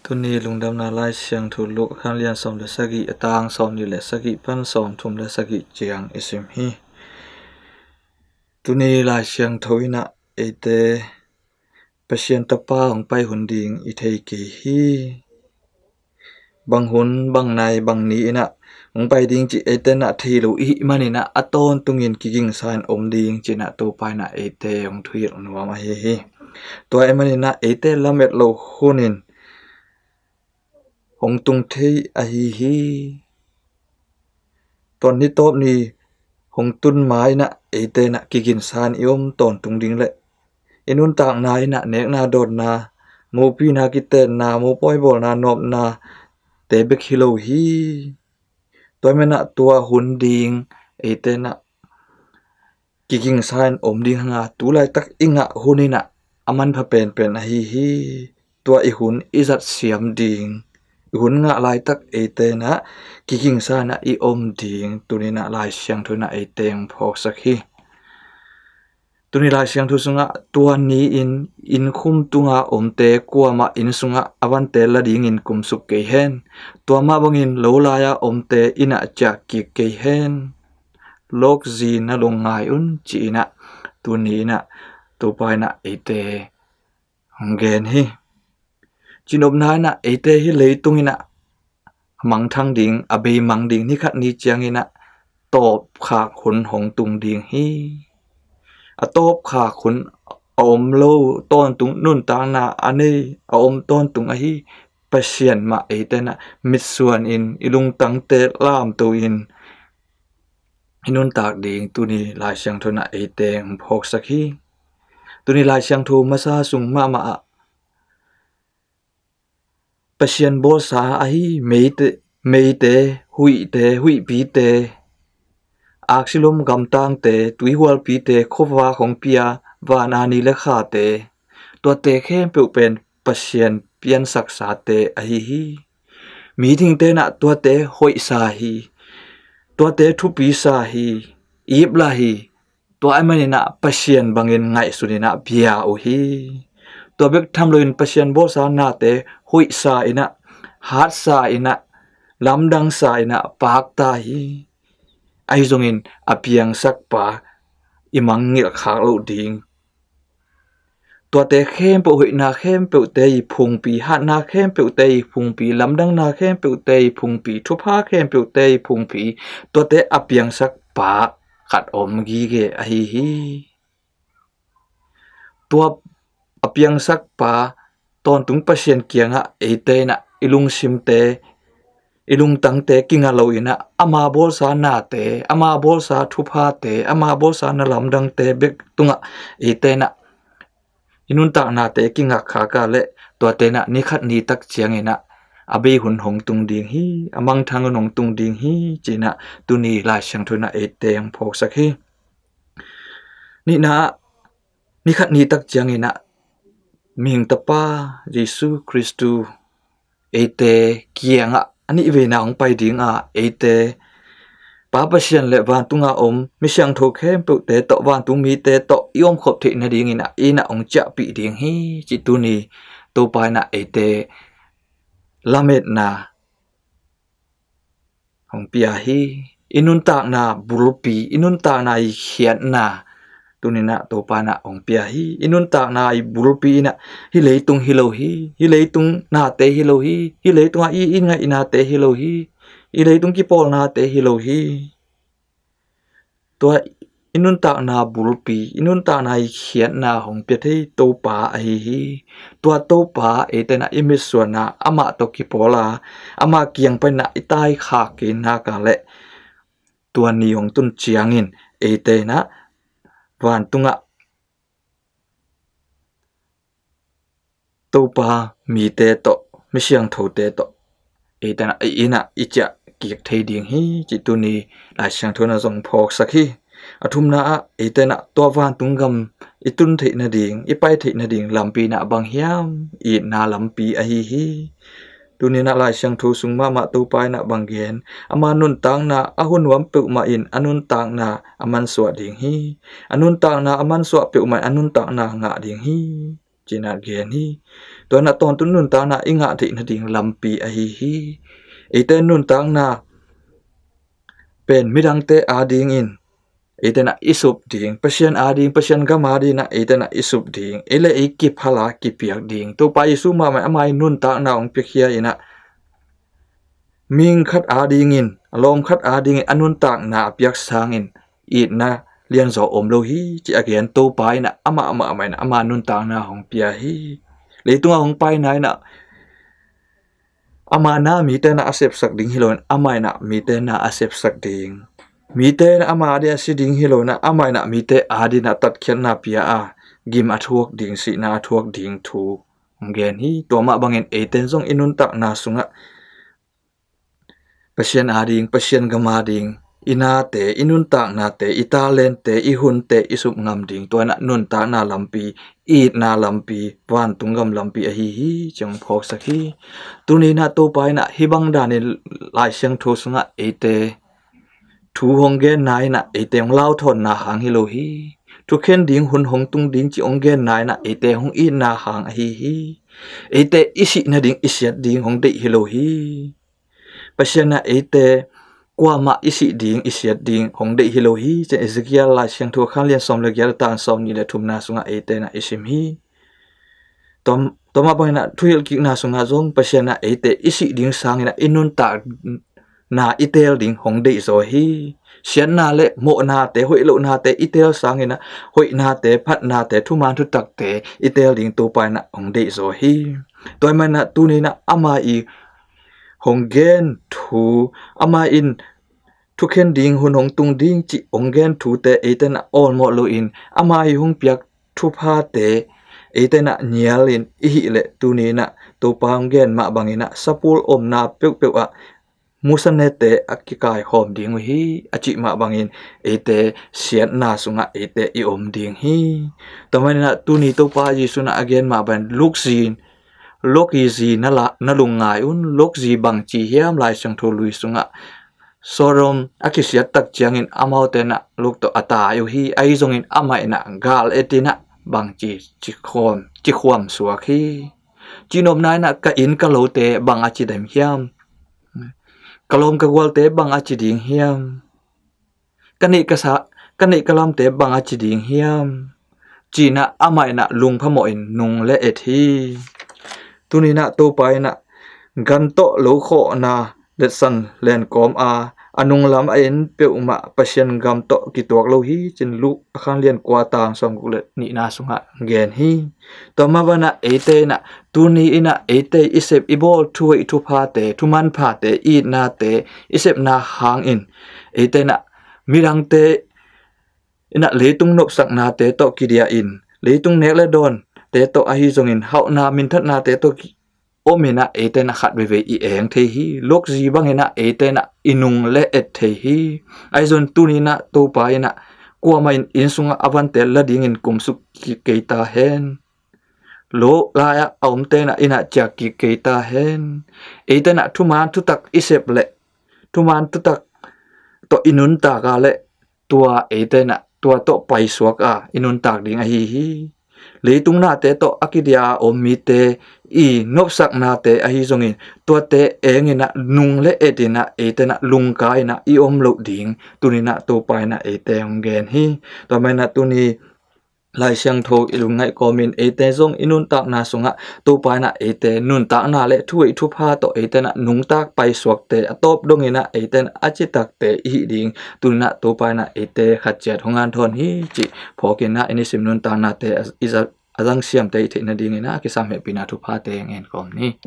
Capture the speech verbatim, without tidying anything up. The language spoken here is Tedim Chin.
Tuni lungdamna Lai Siangtho Luka a khan lian sawm le sagih, a tang sawmnih le sagih pan sawmthum le sagih ciang i sim hi. Tuni Lai Siangtho in ah eite Pasian Tapa hong pai hun ding i thei kei hi. Bang hun, bang nai, bang ni in ah hong pai ding cih eite in ah thei lo i hih manin ah a tawntungin kigingsa in om ding ci-in ah Topa in ah eite hong thuhilh nuam ahi hi. Tua ahih manin ah eite lamet loh hun in hong tung thei ahi hi. Tua ni tawp ni hong tun ma in ah eite in ah kigingsa in i om tawntung ding leh i nuntakna in ah nekna dawnna, mopina kitenna, mopawi bawlna nopnate bek hi lo hi. Tua ahih manin ah tua hun ding eite in ah kigingsa in om ding hang a, tu laitak i ngah hun in ah a manpha penpen ahi hi. Tua i hun i zat siam ding, i hun ngah laitak eite in ah kigingsa in ah i om ding tuni in ah Lai Siangtho in ah eite hong phawksak hi. Tuni Lai Siangtho sungah tua ni-in inn khum tunga omte kuamah inn sungah a vante la dingin kumsuk kei hen. Tua mah bangin lo lai-a omte inn ah ciah kik kei hen. Lawkzi na lungngai un ci-in ah tuni in ah Topa in ah eite hong gen hi. Cinopna in ah eite hih leitung in ah a mangthang ding, a beimang ding, ni khat ni ciangin ah tawpkhak hun hong tung ding hi. A tawpkhak hun a om lo, tawntung nuntakna a nei, a om tawntung ahi Pasian mah eite in ah mitsuan in, i lungtangte lamto in i nuntak ding tuni Lai Siangtho in ah eite hong phawksak hi. Tuni Lai Siangtho masa sung mahmah ah Pasian bawlsa ahi meite, meite, huihte, huihpite, aksi lum gamtangte, tuihualpite, khuavak hong pia, van a ni le khate, tuate khempeuh pen Pasian piansaksate ahi hi. Mihingte in ah tuate hoihsa hi, tuate thupisa hi, iplah hi. Tua ahih manin ah Pasian bangin ngaihsun in ah bia uh hi. Tua bek tham loin Pasian bawlsa nate hoihsa in ah, hatsa in ah, lamdangsa in ah pakta hi. Ahi zongin a piangsakpa i mangngilh khak loh ding. Tuate khempeuh, hoihna khempeuhte i phungpi, hatna khempeuhte i phungpi, lamdangna khempeuhte i phungpi, thupha khempeuhte i phungpi, tuate a piangsakpa khat om gige ahi hi. Tua a piangsakpa tawntung Pasian kiangah eite in ah i lungsimte, i lungtangte kinga lo in ah ama bawlsa nate, ama bawlsa thuphate, ama bawlsa na lamdangte bek tungah eite in ah i nuntaknate kingak khak a leh tuate in ah ni khat ni tak ciangin ah a bei hun hong tung ding hi, a mangthang hun hong tung ding hi ci-in ah tuni Lai Siangtho in ah eite hong phawksak hi. Nihna ah ni khat ni tak ciangin ah mihing tapa Jesu Khristu eite kiangah a nih veina hong pai ding a, eite Pa Pasian le vantunga om mi siangtho khempeuhte tawh, vantung mite tawh i omkhop theih nadingin ah inn ah hong ciahpih ding hi ci tuni Topa in ah eite lametna hong pia hi. I nuntakna bulpi, i nuntakna i khiatna tuni in ah Topa in ah hong pia hi. I nuntakna i bulpi in ah hih leitung hi lo hi, hih leitung nate hi lo hi, hih leitungah i, i ngaihnate hi lo hi, i leitung kipawlnate hi lo hi. Tua i nuntakna bulpi, i nuntakna i khiatna hong pia thei Topa ahi hi. Tua Topa eite in ah i mitsuanna amah tawh kipawl a, amah kiang panin ah i taikhak kei nak a leh tua ni hong tun ciangin eite in ah vantungah Topa mite tawh, mi siangthote tawh eite in ah i inn ah i ciah kik thei ding hi ci tuni Lai Siangtho in ah zong phawksak hi. A thumna ah eite in ah tua vantung gam i tun theih nading, i pai theih nading lampi in ah bang hiam? Itna lampi ahi hi. Tuni in ah Lai Siangtho sung mahmah Topa in ah bang gen, ama nuntakna a hun nuam peuhmah in a nuntakna a mansuah ding hi. A nuntakna a mansuah peuhmah in a nuntakna ngah ding hi ci-in ah gen hi. Tua in ah tawntung nuntakna i ngah theih nading lampi ahi hi. Eite nuntakna pen midangte adingin eite in ah i sup ding, Pasian ading, Pasian gam ading in ah eite in ah i sup ding, ei le ei kiphal a kipiak ding. Topa Jesu mahmah in ama i nuntakna hong piakhia in ah mihing khat adingin, a lawm khat adingin a nuntakna a piak sangin itna lianzaw om lo hi, ci a gen Topa in ah amah mahmah in ah ama nuntakna hong pia hi. Leitungah hong paina in ah ama na mite na a sepsak ding hi lo in ah ama in ah mite na a sepsak ding. Mite na ama ding a si ding hi lo in ah ama in ah mite ading in ah tatkhiatna pia a gim a thuak ding, sihna a thuak ding thu hong gen hi. Tua mah bangin eite in zong i nuntakna sungah Pasian ading, Pasian gam ading, i nate, i nuntaknate, i talentte, i hunte i sup ngam ding, tua in ah nuntakna lampi, i itna lampi, vantung gam lampi ahi hi, ci hong phawksak hi. Tuni in ah Topa in ah hih bang danin Lai Siangtho sungah eite thu hong genna in ah eite hong lauthawnna hang hi lo hi. Thukhen ding, hun hong tung ding ci hong genna in ah eite hong itna hang ahi hi. Eite i sih nading, i siat ding hong deih hi lo hi. Pasian in ah eite kuamah i sih ding, i siat ding hong deih hi lo hi, ci in Ezekiel Lai Siangtho a khan lian sawm le giat, a tang sawmnih le thumna sungah eite in ah i sim hi. Tua, tua mah bangin ah thuhilhkikna sungah zong Pasian in ah eite i sih ding sangin ah i nuntakna i teel ding hong deihzaw hi. Siatna le mawhnate, hoih lohnate i teel sangin ah hoihnate, phatnate, thuman thutakte i teel ding Topa in ah hong deihzaw hi. Tua ahih manin ah tuni in ah ama i hong gen thu, ama in thukhen ding, hun hong tung ding cih hong gen thute eite in ah awlmawh loin ama i hong piak thuphate eite in ah nialin i hih leh tuni in ah Topa hong gen mah bangin ah sapul omna peuhpeuh ah musanete a kikaihawm ding uh hi, a cih mah bangin eite siatna sungah eite i om ding hi. Tua manin ah tuni Topa Jesu in ah a gen mah bangin lukzi, lukzi na la, na lungngai un. Lukzi bangci hiam? Lai Siangtho lui sungah Sodom a kisiat tak ciangin amaute in ah Lot tawh a tai uh hi. Ahi zongin amah in ah gal et in ah bangci ci khuam, ci khuam suak hi. Cihnopna in ah ka inn ka lote bang a ci ding hiam? Ka lawm ka gualte bang a ci ding hiam? Ka neih ka sa, ka neih ka lamte bang a ci ding hiam? Ci in ah amah in ah lungphamawh in nung le et hi. Tuni in ah Topa in ah gan tawh lo khawhna letsan lenkawm a, a nunglam a en peuhmah Pasian gam tawh kituak lo hi, ci in Luke a khan lian kua, tang sawmguk le nihna sungah gen hi. Tua mah bangin ah eite in ah tuni in ah eite i sep i bawl thu hoih thuphate, thumanphate, i itnate, i sepna hangin eite in ah midangte in ah leitung nopsaknate tawh kidiah in, leitung nek le dawnte tawh ahi zongin hauhna minthatnate tawh ki-, om in ah eite in ah khat veivei i eng thei hi. Lukzi bangin ah eite in ah i nung le et thei hi. Ahi zongin tuni in ah Topa in ah kuamah in inn sungah a vante la dingin kumsuk kik kei ta hen. Lo lai-ah a omte in ah inn ah ciah kik kei ta hen. Eite in ah thuman thutak i sep leh, thuman thutak tawh i nuntak a leh tua eite in ah tua tawh paisuak a i nuntak ding ahi hi. Leitung nate tawh a kidiah a om mite i nopsaknate ahi zongin tuate eng in ah nung le et in ah eite in ah lungka in ah i om loh ding tuni in ah Topa in ah eite hong gen hi. Tua manin ah tuni Lai Siangtho i lungngaih kawmin eite zong i nuntakna sungah Topa in ah eite nuntakna le thu hoih thupha tawh eite in ah nungtak paisuakte, a tawp dongin ah eite in ah a citakte i hih ding tuni in ah Topa in ah eite khat ciat hong hanthawn hi cih phawkin ah i nisim nuntaknate a, i za-, a zangsiamte i theih nadingin ah a kisam hehpihna thuphate ngen kawm ni.